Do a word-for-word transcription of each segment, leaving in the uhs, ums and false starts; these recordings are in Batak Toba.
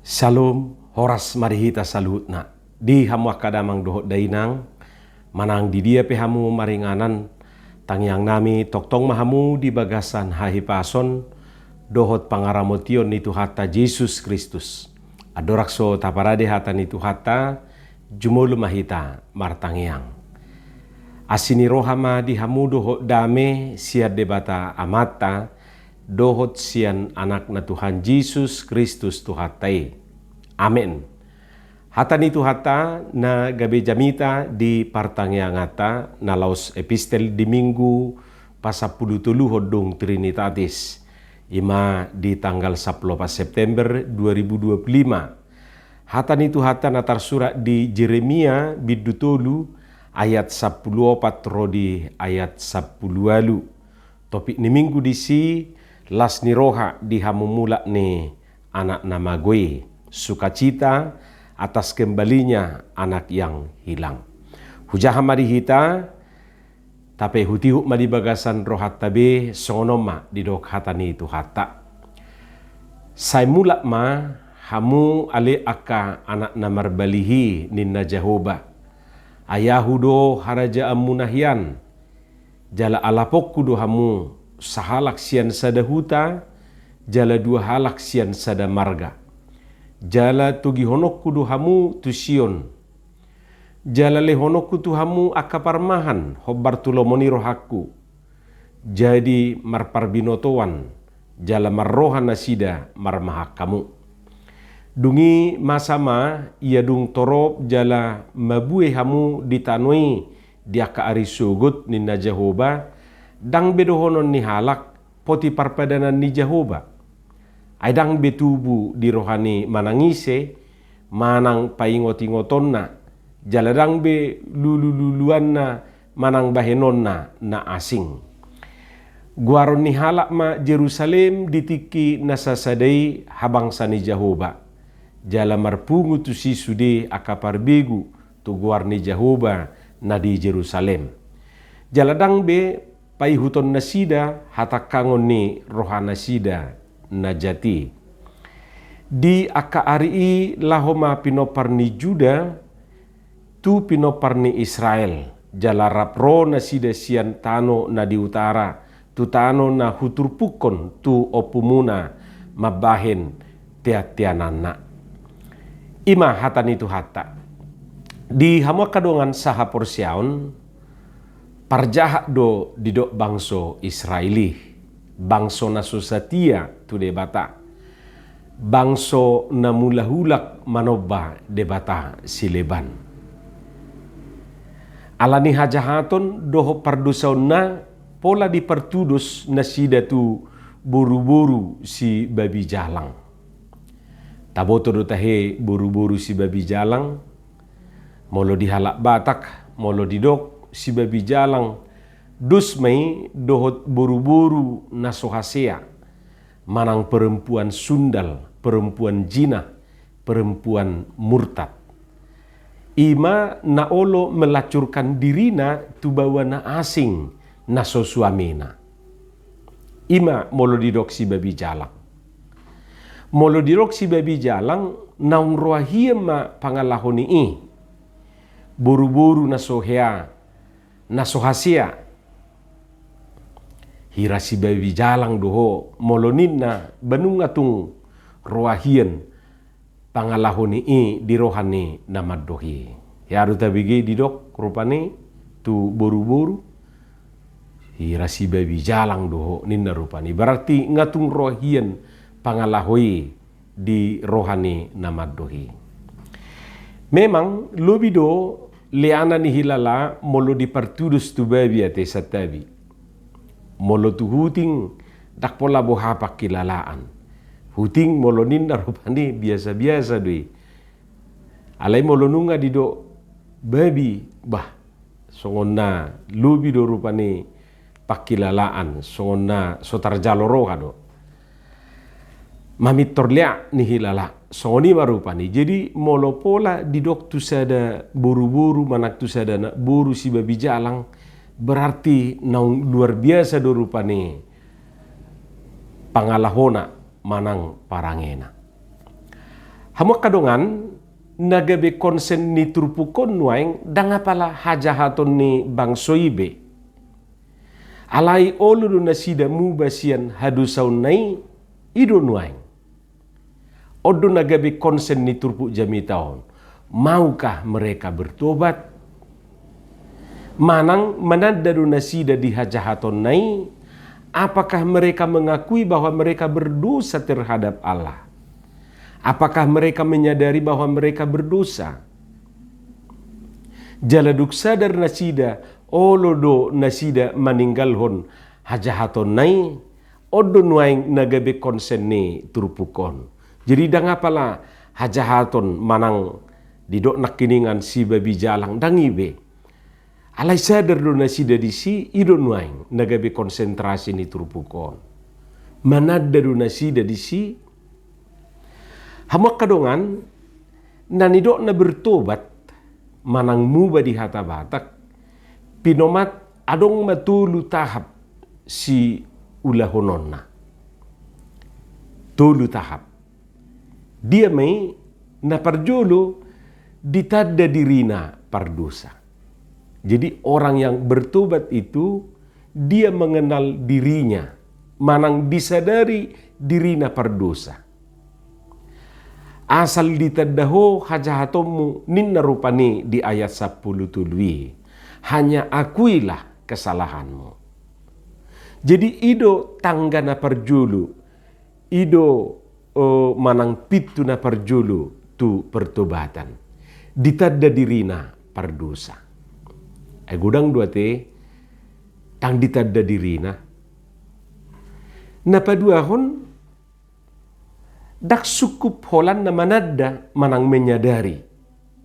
Syalom, horas ma di hita saluhutna. Di hamu angka damang dohot dainang, manang di dia pe hamu maringanan, tangiang nami tongtong ma hamu di bagasan hahipason dohot pangaramotion ni Tuhanta Jesus Kristus. Andorang so taparade hata ni Tuhanta, jumolo ma hita martangiang. Asi ni roha ma di hamu dohot dame sian Debata Amanta, dohot sian Anakna Tuhan Jesus Kristus Tuhanta i. Amen. Hata ni Tuhanta na gabe jamita di partangianganta na laos epistel di Minggu pasampulu toluhon dung Trinitatis, i ma di tanggal sampulu opat September dua ribu dua puluh lima. Hata ni Tuhanta na tarsurat di Jeremia bindu tolu ayat sampulu opat ro di ayat sampulu ualu. Topik ni Minggu disi, las ni roha di hamumulak ni anak na mago i, sukacita atas kembalinya anak yang hilang. Hujaha ma di hita, tapaihutihut ma di bagasan rohanta be, songon on ma didok hata ni Tuhanta. Sai mulak ma hamu ale angka anak na marbalihi, ninna Jahowa. Ai Ahu do harajaanmuna hian, jala alaponku do hamu sahalak sian sada huta, jala dua halak sian sada marga. Jala togihononku do hamu tu Sion. Jala lehononku tu hamu angka parmahan hombar tu lomo ni rohangku. Jadi marparbinotoan, jala marroha nasida marmahak hamu. Dung i masa ma ia dung torop jala mabue hamu di tano i di angka ari sogot, ninna Jahowa, ndang be dohonon ni halak, poti parpadanan ni Jahowa. Ai ndang be tubu di roha ni manang ise, manang paingotingotonna, jala ndang be lulululuanna manang bahenonna na asing. Goaron ni halak ma Jerusalem di tingki na sasada i habangsa ni Jahowa. Jala marpungu tusi sude angka parbegu tu goar ni Jahowa na di Jerusalem. Jala ndang be paihuton nasida hatangkangon ni roha nasida na jat i. Di angka ari i laho ma pinompar ni Juda tu pinompar ni Israel, jala rap ro nasida sian tano na di utara, tu tano na huturpukkon tu ompumuna mambahen teanteananna. I ma hata ni Tuhanta. Di hamu angka dongan sahaporseaon, parjahat do didok bangso Israel i, bangso na so satia tu Debata, bangso na mulahulak manomba debata sileban. Ala ni hajahaton dohot pardosaonna pola dipartudos nasida tu boruboru sibabi jalang. Taboto do tahe boruboru sibabi jalang? Molo di halak Batak, molo didok sibabi jalang, dos ma i dohot boruboru na so hasea, manang perempuan sundal, perempuan jinah, perempuan murtad. I ma na olo melacurkan dirina tu baoa na asing, na so suamina. I ma molo didok sibabi jalang. Molo didok sibabi jalang, naung roa hian ma pangalaho ni i. Boruboru na so hea, na so hasea. Hira sibabi jalang do ho, molo ninna, ba nunga tung roa hian pangalaho ni i di roha ni na mandok i. Hea do tabege didok rupani tu boruboru. Hira sibabi jalang do ho, ninna rupani. Berarti nga tung roa hian pangalaho i di roha ni na mandok i. Memang lobi do leana ni hilala molo dipartudos tu babi ate santabi. Molo tu huting ndang pola boha pangkilalaan. Huting molo ninna rupani biasa-biasa do i. Alai molo nunga didok babi, bah, songon na lobi do rupani pangkilalaan, songon na so tarjalo roha do. Mamintor lea ni hilala, songon i ma rupani. Jadi molo pola didok tu sada boruboru manang tu sada anak boru sibabi jalang, berarti naung luar biasa do rupani pangalahona manang parangena. Hamu angka dongan, na gabe konsen ni turpuk on nuaeng ndang apala hajahaton ni bangso i be. Alai olo do nasida muba sian hadosaonna i, i do nuaeng. On do na gabe konsen ni turpuk jamita on. Maukah mereka bertobat? Manang mananda do nasida di hajahatonna i? Apakah mereka mengakui bahwa mereka berdosa terhadap Allah? Apakah mereka menyadari bahwa mereka berdosa? Jala dung sadar nasida, olo do nasida maninggalhon hajahatonna i, on do nuaeng na gabe konsen ni turpuk on. Jadi ndang apala hajahaton manang didok nangkiningan sibabi jalang, ndang i be. Alai sadar do nasida disi, i do nuaeng na gabe konsentrasi ni turpuk on. Mananda do nasida disi. Hamu angka dongan, na nidokna bertobat manang muba di hata Batak, pinomat adong ma tolu tahap siulahononna. Tolu tahap. Dia ma i? Na parjolo, ditanda dirina pardosa. Jadi orang yang bertobat itu dia mengenal dirinya, manang disadari dirina pardosa. Asal ditanda ho hajahatonmu, ninna rupani di ayat sampulu tolu i. Hanya akuilah kesalahanmu. Jadi i do tangga na parjolo, i do, eh, manang pintu na parjolo tu pertobatan. Ditanda dirina pardosa. Ai godang do ate ndang ditanda dirina. Na paduahon, ndang sungkup holan na mananda manang menyadari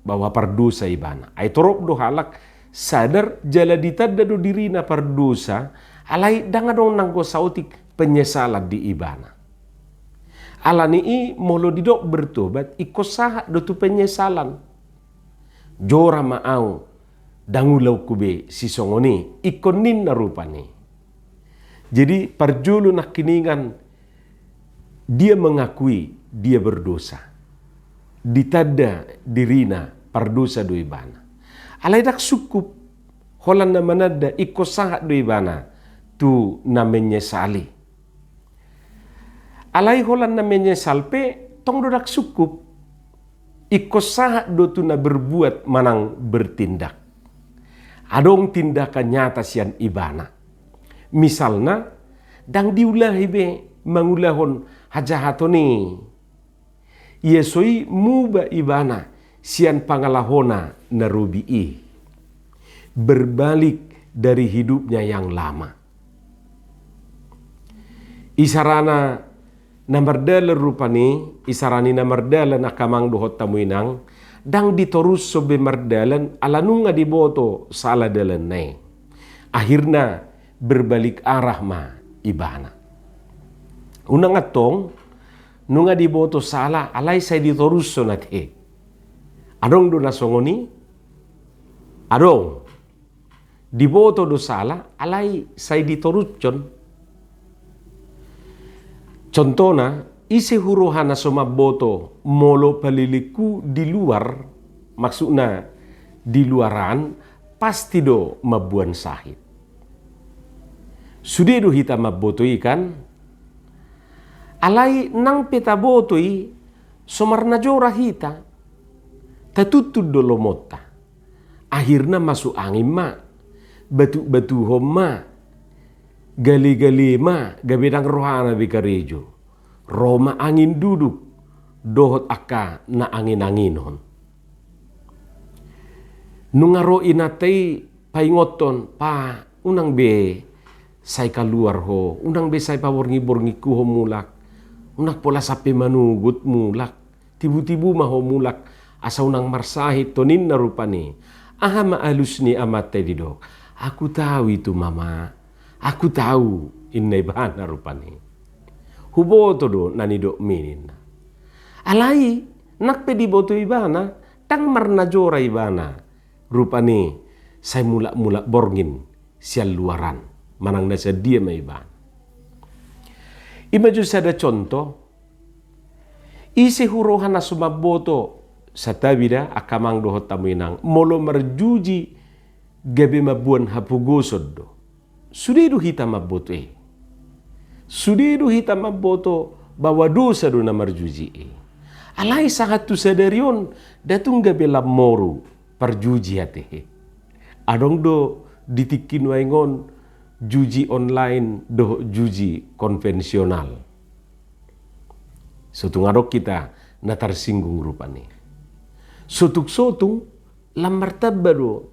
bahwa pardosa ibana. Ai torop do halak sadar jala ditanda do dirina pardosa, alai ndang adong nanggo saotik penyesalan di ibana. Alani i molo didok bertobat, ingkon sahat do tu penyesalan. Jora ma au, ndang ulahonku be sisongon i, ingkon ninna rupani. Jadi parjolo nangkiningan dia mengakui dia berdosa. Ditanda dirina pardosa do ibana. Alai ndang sungkup holan na mananda, ingkon sahat do ibana tu na menyesali. Alai holan na menyesal pe tong do ndang sungkup. Ingkon sahat do tu na berbuat manang bertindak. Adong tindakan nyata sian ibana. Misalna, ndang diulahi be mangulahon hajahaton i. Ia so i muba ibana sian pangalahona na robi i. Berbalik dari hidupnya yang lama. Isarana na mardalan rupani, isarani na mardalan angka amang dohot hamu inang, ndang ditorushon be mardalan ala nunga diboto sala dalanna i. Akhirna berbalik arah ma ibana. Unang antong, nunga diboto sala alai sai ditorushon ate. Adong do na songon i? Adong. Diboto do sala alai sai ditorushon. Contohna, ise huroha na so mamboto molo palilingku di luar, maksudna di luaran, pasti do mamboan sahit. Sude do hita mamboto i kan? Alai nang pe taboto i, so marnajora hita, tatuntun do lomonta. Akhirna masuk angin ma, batuk-batuhon ma, gale-gale ma, gabe ndang rohana be karejo. Ro ma angin duduk dohot angka na angin-anginon. Nunga ro inanta i paingothon, pa, unang be sai kaluar ho, unang be sai paborngin-bornginku ho mulak, unang pola sampe manogot mulak, tibu-tibu ma ho mulak, asa unang marsahit ho, ninna rupani. Aha ma alus ni amanta i didok? Aku tahu itu, Mama. Aku tahu, inna ibana rupani. Huboto do na nidokmi, ninna. Alai nang pe diboto ibana, ndang marnajora ibana. Rupani sai mulak-mulak borngin sian luaran, manang na sadia ma ibana. I ma jo sada contoh. Ise huroha na so mamboto, santabi da angka amang dohot hamu inang, molo marjuji gabe mamboan hapogoson do. Sude do hita mamboto i. Sude do hita mamboto bahwa dosa do na marjuji i. Alai sahat tu sadari on, nda tung gabe lam moru parjuji ate. Adong do di tingki nuaeng on juji online dohot juji konvensional. So tung adong hita na tarsinggung rupani. So tung, so tung lam martamba do.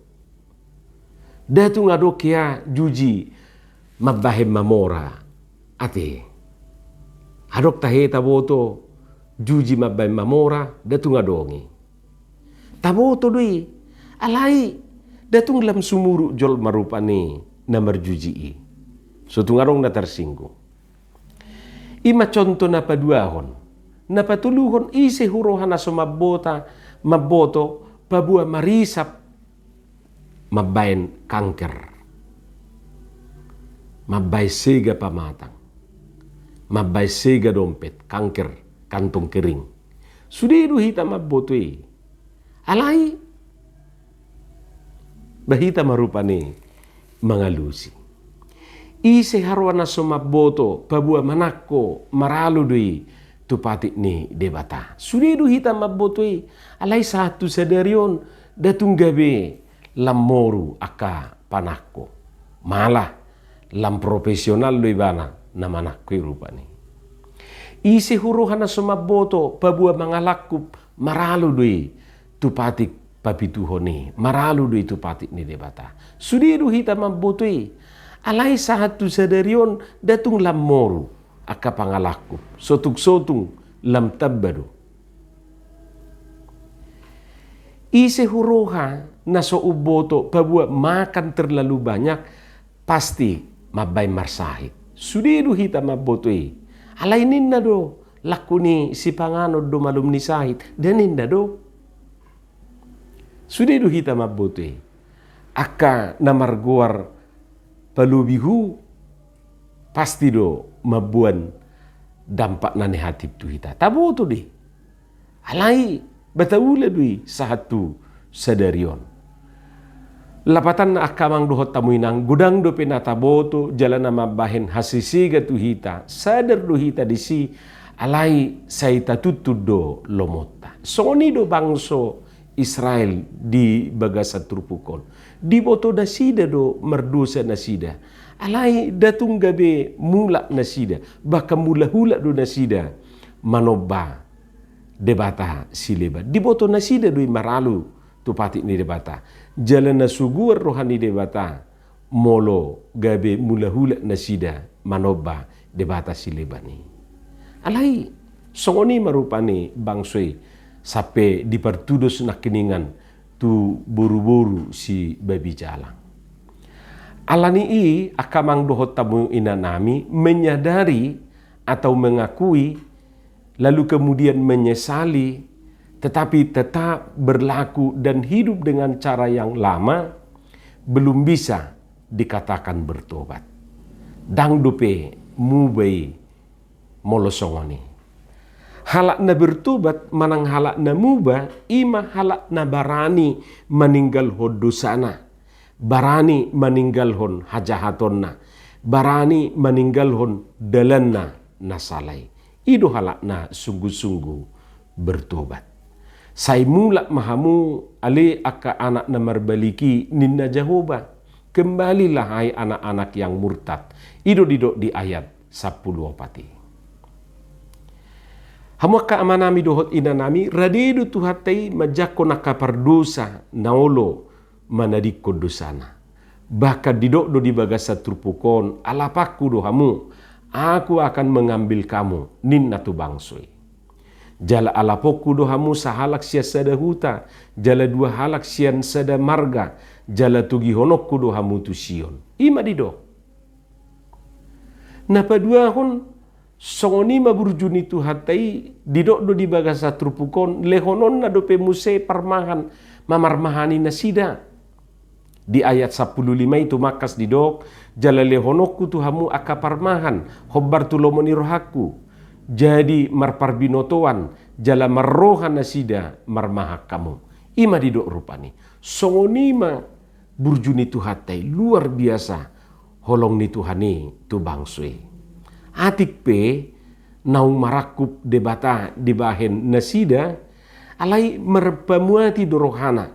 Nda tung adong hea juji mambahen mamora ate. Adong tahe taboto juji mambahen mamora, nda tung adong i. Taboto do i, alai nda tung lam sumurut jolma rupani na marjuji i. So tung adong na tarsinggung. I ma contoh na paduahon. Na patoluhon, ise huroha na so mambota, mamboto paboa marisap mambahen kanker, mambahen sega pamatang, mambahen sega dompet, kanker kantong kering. Sude do hita mamboto i. Alai ba hita ma rupani mangalusi. Ise haroa na so mamboto paboa manangko maralo do i tu patik ni Debata? Sude do hita mamboto i. Alai sahat tu sadari on, nda tung gabe lam moru angka panangko. Malah lam profesional do ibana na manangko i rupani. Ise huroha na so mamboto paboa mangalangkup maralo do i tu patik papituhon i, maralo do i tu patik ni Debata? Sude do hita mamboto i. Alai sahat tu sadari on, nda tung lam moru angka pangalangkup. So tung, so tung lam tamba do. Ise huroha na so umboto paboa makan terlalu banyak pasti mambahen marsahit? Sude do hita mamboto i. Alai ninna do, langku ni sipanganon do malum ni sahit, nda ninna do? Sude do hita mamboto i. Angka na margoar palobi hu pasti do mamboan dampak na nehatif tu hita. Taboto do i. Alai ba taula do i sahat tu sadari on. Lapatanna angka amang dohot hamu inang, godang dope na taboto jala na mambahen hasesega tu hita, sadar do hita disi, alai sai tatuntun do lomonta. Songon i do bangso Israel di bagasan turpuk on. Diboto nasida do mardosa nasida. Alai nda tung gabe mulak nasida, bahkan mulahulak do nasida manomba debata sileban. Diboto nasida do i maralo tu patik ni Debata. Jala na so goar roha ni Debata molo gabe mulahulak nasida manomba debata sileban i. Alai songon i ma rupani bangso i sampe dipartudos nangkiningan tu boruboru si babi jalang. Alani i angka amang dohot hamu inanami menyadari atau mengakui lalu kemudian menyesali, tetapi tetap berlaku dan hidup dengan cara yang lama, belum bisa dikatakan bertobat. Ndang dope muba i molo songon i. Halak na bertobat manang halak na muba, i ma halak na barani maninggalhon dosana, barani maninggalhon hajahatonna, barani maninggalhon dalanna na sala i. I do halak na sungguh-sungguh bertobat. Sai mulak ma hamu ale angka anak na marbalik i, ninna Jahowa. Kembalilah hai anak-anak yang murtad. I do didok di ayat sampulu opat i. Hamu angka amanami dohot inanami, rade do Tuhanta i manjangkon angka pardosa na olo manadingkon dosana. Bahkan didok do di bagasan turpuk on, alapanku do hamu, Aku akan mengambil kamu, ninna tu bangso i. Jala alaponku do hamu sahalak sian sada huta, jala dua halak sian sada marga, jala togihononku do hamu tu Sion. I ma didok. Na paduahon, songon i ma burju ni Tuhanta i, didok do di bagasan turpuk on, lehononna dope muse parmahan mamarmahani nasida. Di ayat sampulu lima i tumangkas didok, jala lehononku tu hamu angka parmahan, hombar tu lomo ni rohangku. Jadi marparbinotoan, jala marroha nasida marmahak hamu. I ma didok rupani. Songon i ma burju ni Tuhanta i, luar biasa holong ni Tuhan i tu bangso i. Atik pe naung marangkup Debata dibahen nasida, alai marpamuati do rohana,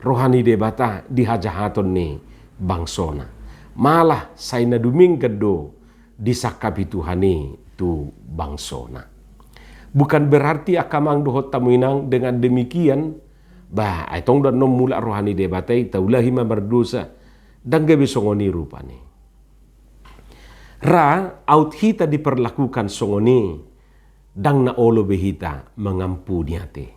roha ni Debata di hajahaton ni bangsona. Malah sai na dumenggan do disangkapi Tuhan i tu bangsona. Bukan berarti angka amang dohot hamu inang dengan demikian, bah, ai tong do annon mulak roha ni Debata i, taulahi ma mardosa. Ndang gabe songon i rupani. Ra, aut hita diperlakukan songon i, ndang na olo be hita mangampuni ate.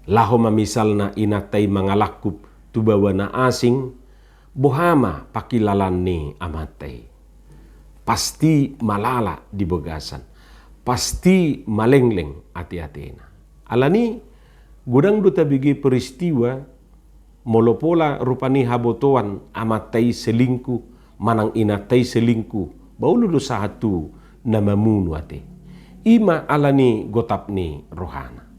Laho ma misalna inanta i mangalangkup tu baoa na asing, boha ma pangkilalaan ni amanta i? Pasti malala di bagasan, pasti malengleng ate-atena. Alani, godang do tabege peristiwa, molo pola rupani habotoan amanta i selingkuh, manang inanta i selingkuh, bah olo do sahat tu na mamunu ate. I ma alani gotap ni rohana.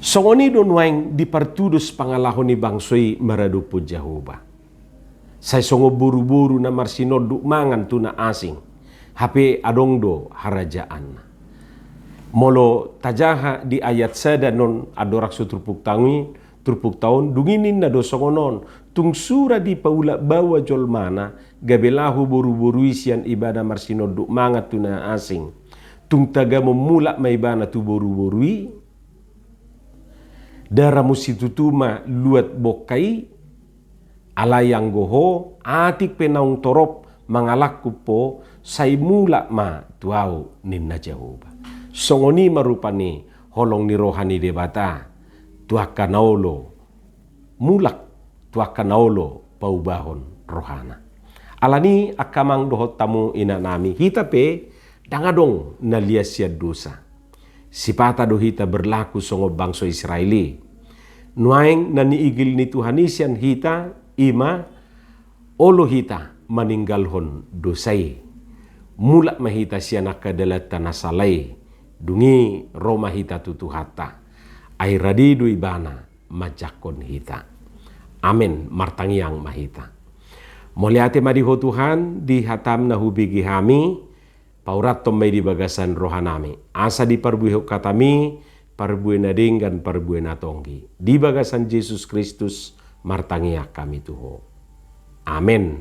Songon i do nuaeng dipartudos pangalaho ni bangso i maradophon Jahowa. Sai songon boru-boru na marsinonduk mangan tu na asing, hape adong do harajaanna. Molo tajaha di ayat sada annon, andorang so turpukta on, turpukta on, dung i ninna do songon on: Tung sura dipaulak baoa jolmana, gabe laho boru-boru i sian ibana marsinonduk mangan tu na asing. Tung tagamon mulak ma ibana tu boru-boru i, nda ramun situtu ma luat bongka i, alai anggo ho, atik pe naung torop mangalangkup ho, sai mulak ma tu ahu, ninna Jahowa. Songon i ma rupani holong ni roha ni Debata tu angka na olo mulak, tu angka na olo paubahon rohana. Alani, angka amang dohot hamu inanami, hita pe ndang adong na lias sian dosa. Sipata do hita berlaku songon bangso Israel i. Nuaeng na niigil ni Tuhan i sian hita, i ma olo hita maninggalhon dosa i. Mulak ma hita sian angka dalanta na sala i, dung i ro ma hita tu Tuhanta. Ai rade do ibana manjangkon hita. Amen. Martangiang ma hita. Mauliate ma di Ho Tuhan, di hatam na hubege hami, paurathon ma i di bagasan rohanami, asa diparbuehon hatami parbue na denggan, parbue na tonggi. Di bagasan Jesus Kristus martangiang hami tu Ho. Amen.